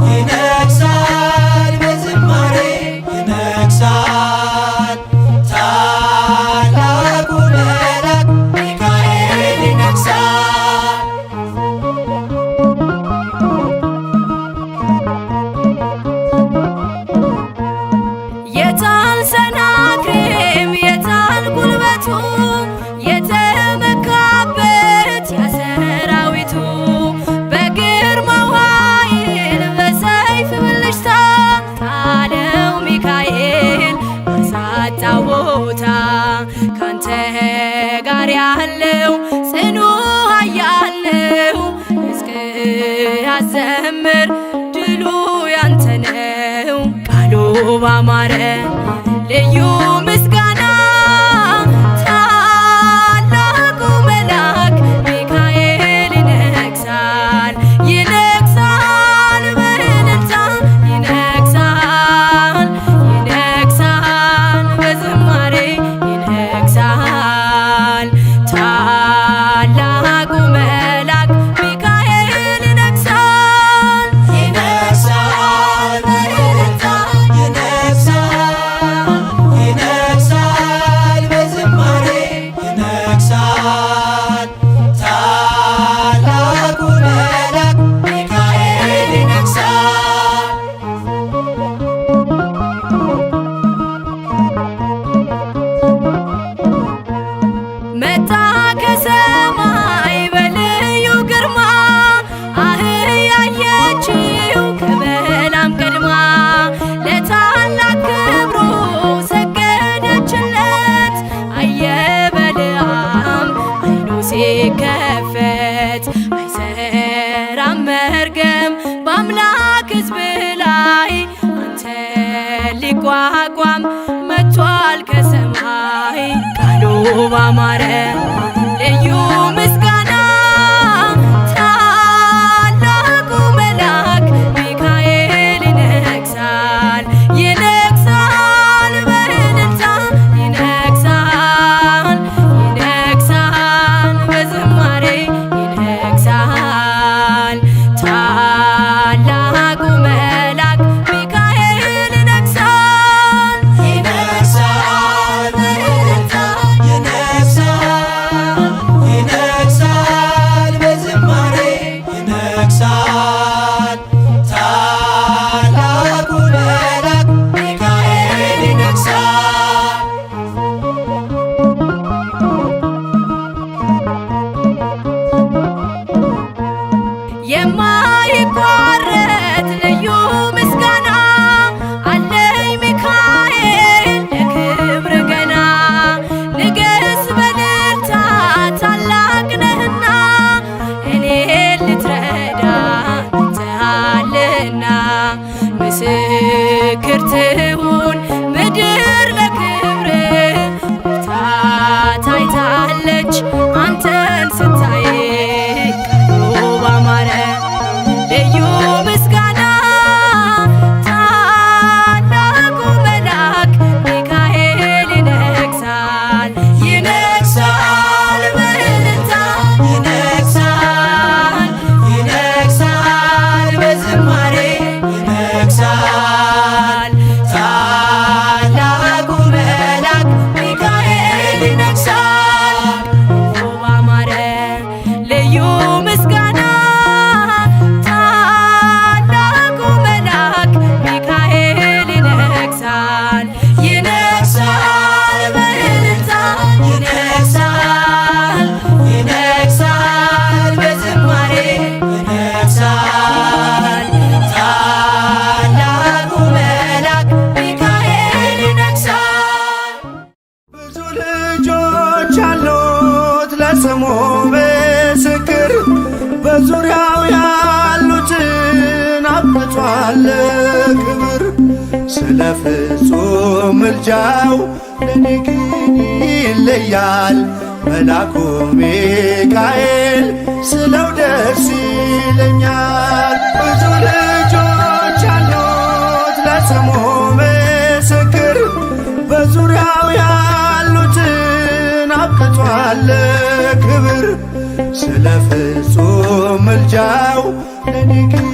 ይነግሣል በዝማሬ ይነግሣል። ታላቁ መልአክ ሚካኤል ይነግሣል። የታል ሰናክሬም የታል ጉልበቱ የተመካበት ያሰራዊቱ በግርማው ኃይል በሰይፍ ብልጭታ ጣለው ሚካኤል አሳጣው ቦታ። ካንተ ጋር ያለው ጽኑ ኃያል ነው። ሕዝቅያስ ዘምር ድሉ ያንተ ነው። ቃሉ ባማረ ልዩ ምስጋና ታላቁ መልአክ ሚካኤል ይነግሣል፣ ይነግሣል በእልልታ ይነግሣል፣ ይነግሣል በዝማሬ ይነግሣል። ታላቁ መልአክ ሚካኤል ይነግሣል፣ ይነግሣል በእልልታ ይነግሣል፣ ይነግሣል በዝማሬ ይነግሣል። ታላቁ መልአክ ሚካኤል ይነግሣል። መጣ ከሰማይ በልዩ ግርማ አህያ አየችው ከበላም ቀድማ ለታላቅ ክብሩ ሰገደችለት። አየ በለዓም ዓይኑ ሲከፈት አይሰራም መርገም በአምላክ ሕዝብ ላይ አንተ ሊቋቋም መጥቷል ከሰማይ። ቃሉ ባማረ ልዩ ምስጋና ታላቁ መልአክ ሚካኤል ይነግሣል፣ ይነግሣል በእልልታ ይነግሣል፣ ይነግሣል በዝማሬ ይነግሣል። ታላቁ መልአክ ሚካኤል ይነግሣል፣ ይነግሣል በእልልታ ይነግሣል፣ አሉት ለስሙ ምስክር፣ በዙሪያው ያሉትን አብቅቷል ክብር። ስለ ፍጹም ምልጃው ለኔ ግን ይለያል መላኩ ሚካኤል ስለው ደስ ይለኛል። ብዙ ልጆች አሉት ለስሙ ምስክር፣ በዙሪያው ያሉትን አብቅቷል ክብር። ስለ ፍጹም ምልጃው ለኔ ግን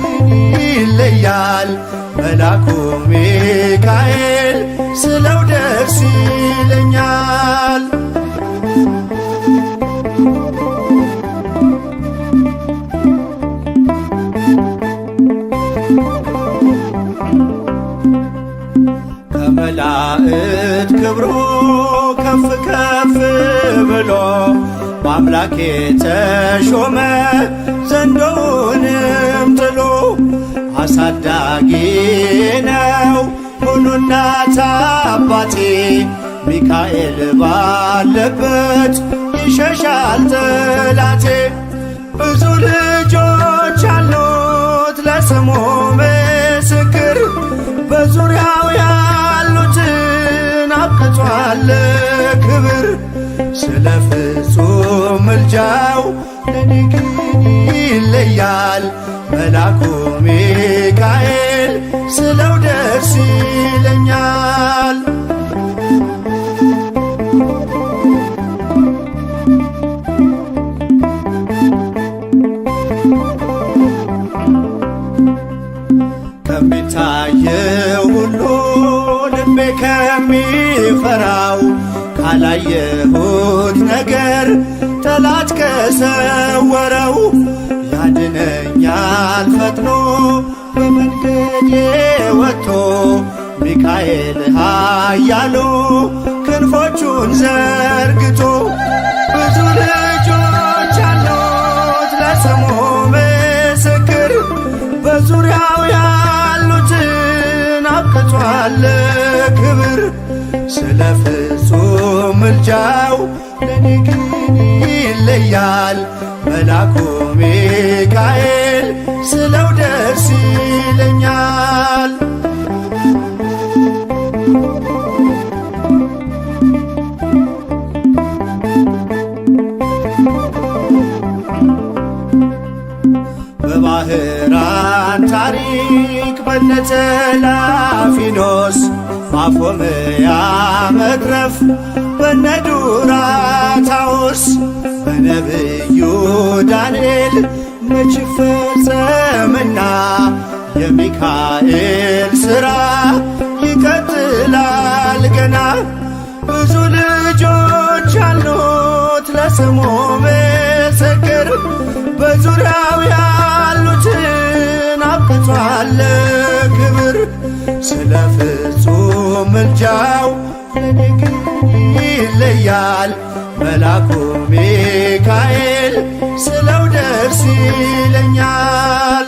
ይለያል መላኩ ሚካኤል ስለው ደስ ይለኛል። ከመላእክት ክብሩ ከፍ ከፍ ብሎ በአምላክ የተሾመ ዘንዶውንም ጥሎ፣ አሳዳጊ ነው ሆኖ እናት አባቴ፣ ሚካኤል ባለበት ይሸሻል ጠላቴ። ብዙ ልጆች አሉት ለስሙ ምስክር፣ በዙሪያው ያሉትን አብቅቷል ክብር። ስለ ፍጹም ምልጃው ለኔ ግን ይለያል መላኩ ሚካኤል ስለው ደስ ይለኛል። ከሚታየው ሁሉ ልቤ ከሚፈራው፣ ካላየሁት ነገር ጠላት ከሰወረው፣ ያድነኛል ፈጥኖ በመንገዴ ወጥቶ ሚካኤል ኃያሉ ክንፎቹን ዘርግቶ። ብዙ ልጆች አሉት ለስሙ ምስክር፣ በዙሪያው ያሉትን አብቅቷል ክብር። ስለ ፍጹም ምልጃው ለኔ ግን ይለያል መላኩ ሚካኤል ስለው ደስ ይለኛል። በባህራን ታሪክ በነተላፊኖስ፣ ባፎምያ መትረፍ በነዱራታውስ፣ በነብዩ ዳንኤል መች ፈጸምና የሚካኤል ሥራ ይቀጥላል ገና። ብዙ ልጆች አሉት ለስሙ ምስክር፣ በዙሪያው ያሉትን አብቅቷል ክብር። ስለ ፍጹም ምልጃው ለኔ ግን ይለያል መላኩ ሚካኤል ስለው ደስ ይለኛል።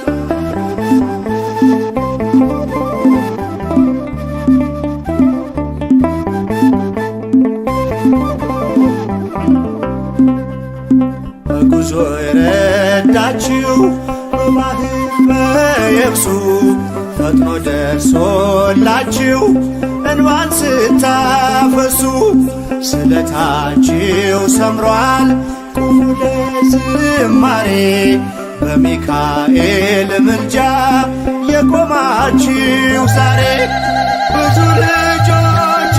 በጉዞ የረዳችው በባህር በየብሱ ፈጥኖ ደርሶላችሁ እንባን ስታፈሱ፣ ስለታችሁ ሰምሯል ቁሙ ለዝማሬ በሚካኤል ምልጃ የቆማችሁ ዛሬ። ብዙ ልጆች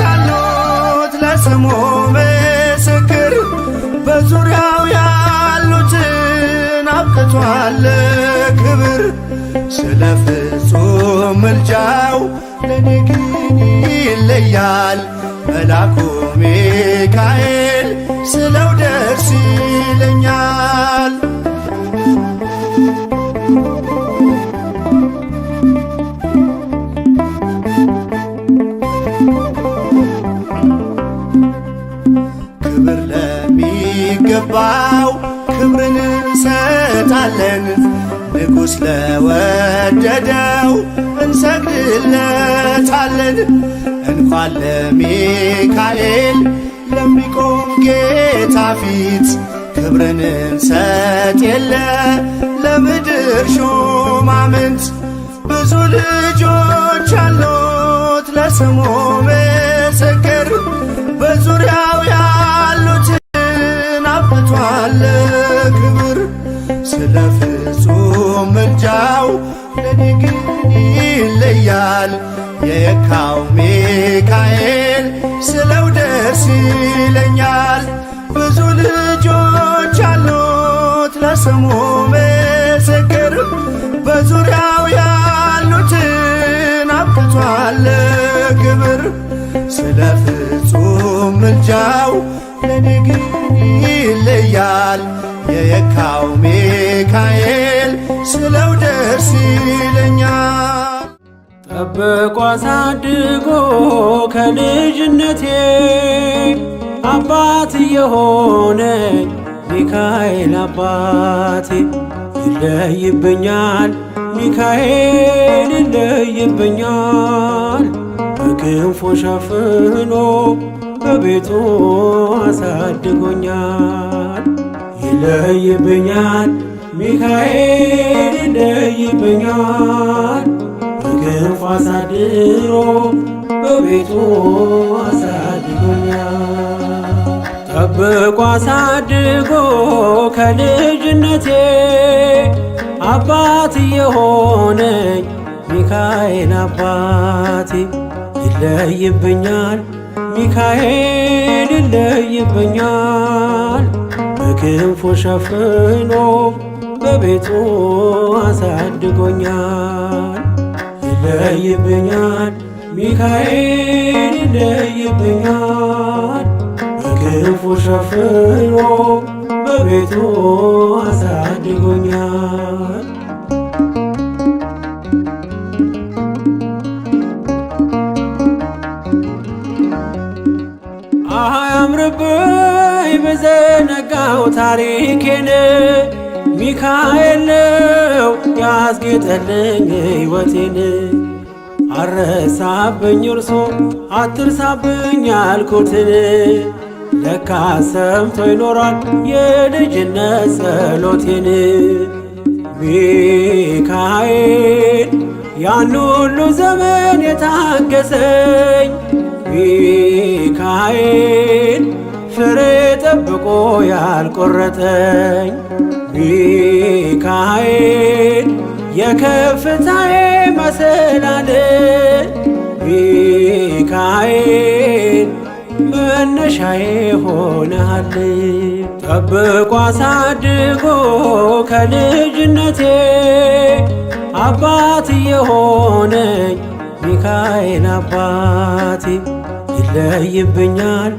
አሉት ለስሙ ምስክር፣ በዙሪያው ያሉትን አብቅቷል ክብር። ስለ ፍጹም ምልጃው ለኔ ግን ይለያል መላኩ ሚካኤል ስለው ደስ ይለኛል። ክብር ለሚገባው ክብርን እንሰጣለን፣ ንጉሥ ለወደደው እንሰግድለታለን። እንኳን ለሚካኤል ለሚቆም ጌታ ፊት ክብርን እንሰጥ የለ ለምድር ሹማምንት። ብዙ ልጆች አሉት ለስሙ ምስክር፣ በዙሪያው ያሉትን አብቅቷል ክብር። ስለ ፍጹም ምልጃው ለኔ ግን ይለያል የየካው ሚካኤል፣ ስለው ደስ ይለኛል። ብዙ ልጆች አሉት ለስሙ ምስክር፣ በዙሪያው ያሉትን አብቅቷል ክብር። ስለ ፍጹም ምልጃው ለኔ ግን ይለያል የየካው ሚካኤል፣ ስለው ደስ ይለኛል። ጠብቆ አሳድጎ ከልጅነቴ አባት የሆነ ሚካኤል አባቴ፣ ይለይብኛል ሚካኤል ይለይብኛል፣ በክንፎ ሸፍኖ በቤቱ አሳድጎኛል። ይለይብኛል ሚካኤል ይለይብኛል፣ በክንፉ አሳድሮ በቤቱ አሳድጎኛል። ጠብቆ አሳድጎ ከልጅነቴ አባት የሆነኝ ሚካኤል አባቴ፣ ይለይብኛል ሚካኤል ይለይብኛል፣ በክንፉ ሸፍኖ በቤቱ አሳድጎኛል። ይለይብኛል ሚካኤል ይለይብኛል፣ በክንፉ ሸፍኖ በቤቱ አሳድጎኛል። አያምርብኝ በዘነጋው ታሪኬን፣ ሚካኤል ነው ያስጌጠልኝ ሕይወቴን። አረሳብኝ እርሶ አትርሳብኝ ያልኩትን፣ ለካ ሰምቶ ይኖራል የልጅነት ጸሎቴን። ሚካኤል ያን ሁሉ ዘመን የታገሰኝ፣ ሚካኤል ፍሬ ጠብቆ ያልቆረጠኝ፣ ሚካኤል የከፍታዬ መሰላል፣ ሚካኤል መነሻዬ ሆነሃል። ጠብቆ አሳድጎ ከልጅነቴ አባት የሆነኝ ሚካኤል አባቴ፣ ይለይብኛል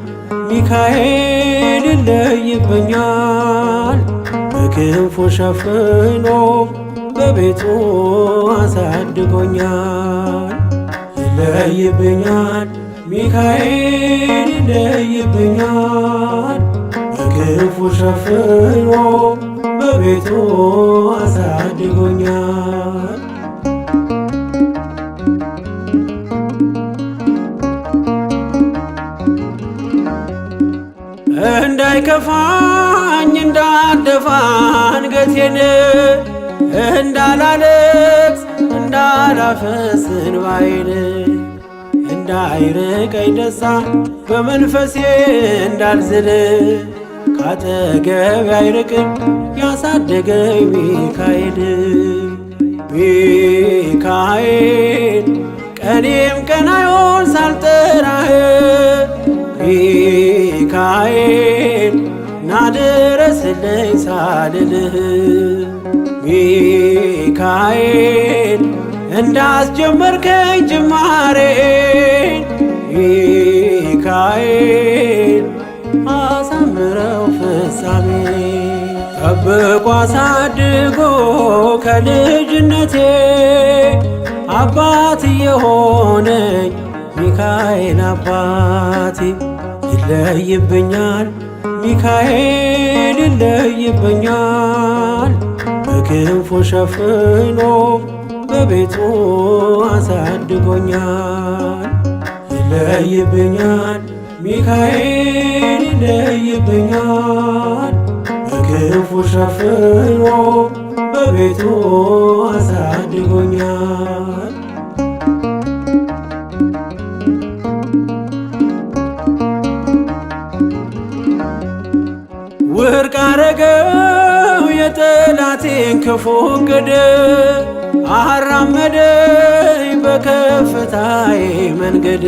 ሚካኤል ይለይብኛል፣ በክንፉ ሸፍኖ በቤቱ አሳድጎኛል። ይለይብኛል ሚካኤል ይለይብኛል፣ በክንፉ ሸፍኖ በቤቱ አሳድጎኛል። እንዳይከፋኝ እንዳልደፋ አንገቴን፣ እንዳላለቅስ እንዳላፈስ እንባዬን፣ እንዳይርቀኝ ደስታ በመንፈሴ እንዳልዝል፣ ካጠገቤ አይርቅም ያሳደገኝ ሚካኤል። ሚካኤል ቀኔም ቀናዮን ሳልጠራህ፣ ሚካኤል ናድረስልኝ ሳልልህ፣ ሚካኤል እንዳስጀመርከኝ ጅማሬን፣ ሚካኤል አሳምረው ፍጻሜ። ጠብቆ አሳድጎ ከልጅነቴ አባት የሆነኝ ሚካኤል አባቴ፣ ይለይብኛል ሚካኤል ይለይብኛል፣ በክንፉ ሸፍኖ በቤቱ አሳድጎኛል። ይለይብኛል ሚካኤል ይለይብኛል፣ በክንፉ ሸፍኖ በቤቱ አሳድጎኛል። ውድቅ አረገው የጠላቴን ክፉ እቅድ፣ አራመደኝ በከፍታዬ መንገድ።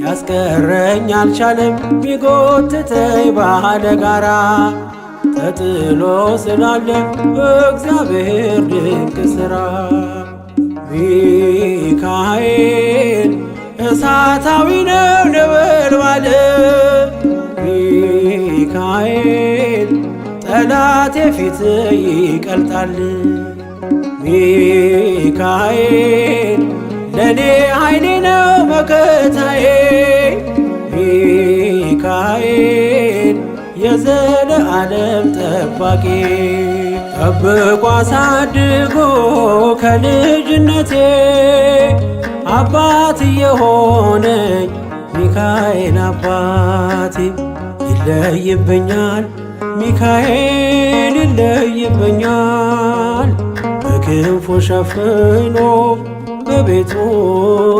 ያስቀረኝ አልቻለም ቢጎትተኝ ባለ ጋራ፣ ተጥሎ ስላለ በእግዚአብሔር ድንቅ ሥራ። ሚካኤል እሳታዊ ነው ነበልባል፣ ሚካኤል ጠላቴ ፊት ይቀልጣል። ሚካኤል ለኔ ኃይሌ ነው መከታዬ፣ ሚካኤል የዘለዓለም ጠባቂ። ጠብቆ አሳድጎ ከልጅነቴ አባት የሆነኝ ሚካኤል አባቴ። ይለይብኛል ሚካኤል ይለይብኛል፣ በክንፉ ሸፍኖ በቤቱ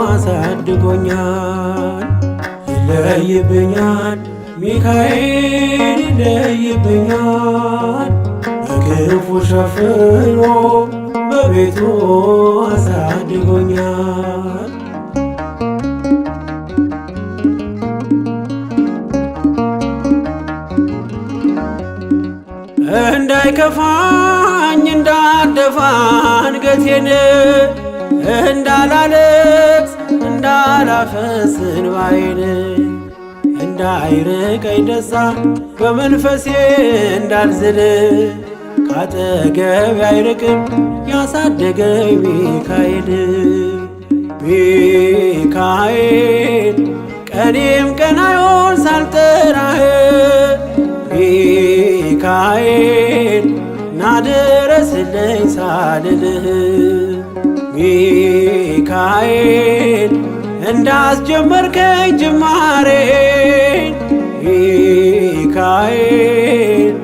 አሳድጎኛል። ይለይብኛል ሚካኤል ይለይብኛል፣ በክንፉ ሸፍኖ በቤቱ አሳድጎኛል። እንዳይከፋኝ እንዳልደፋ አንገቴን፣ እንዳላለቅስ እንዳላፈስ እንባዬን፣ እንዳይርቀኝ ደስታ በመንፈሴ እንዳልዝል፣ ካጠገቤ አይርቅም ያሳደገኝ ሚካኤል። ሚካኤል ቀኔም ቀናዮን ሳልጠራህ፣ ሚካኤል ናድረስልኝ ሳልልህ፣ ሚካኤል እንዳስጀመርከኝ ጅማሬን፣ ሚካኤል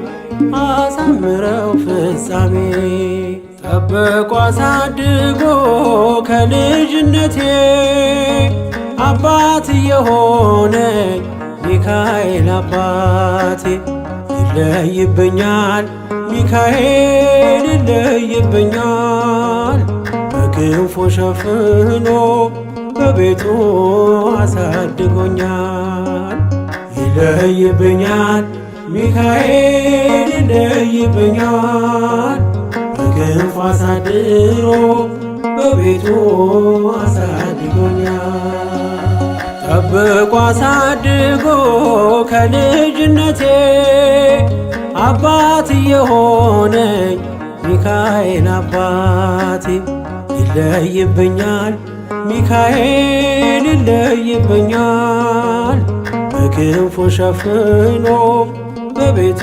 አሳምረው ፍጻሜ። ጠብቆ አሳድጎ ከልጅነቴ አባት የሆነኝ ሚካኤል አባቴ። ይለይብኛል ሚካኤል ይለይብኛል፣ በክንፉ ሸፍኖ በቤቱ አሳድጎኛል። ይለይብኛል ሚካኤል ይለይብኛል፣ በክንፉ አሳድሮ በቤቱ አሳድጎኛል። ጠብቆ አሳድጎ ከልጅነቴ አባት የሆነኝ ሚካኤል አባቴ። ይለይብኛል ሚካኤል ይለይብኛል፣ በክንፉ ሸፍኖ በቤቱ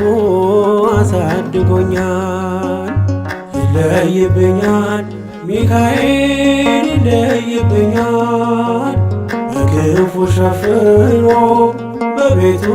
አሳድጎኛል። ይለይብኛል ሚካኤል ይለይብኛል፣ በክንፉ ሸፍኖ በቤቱ።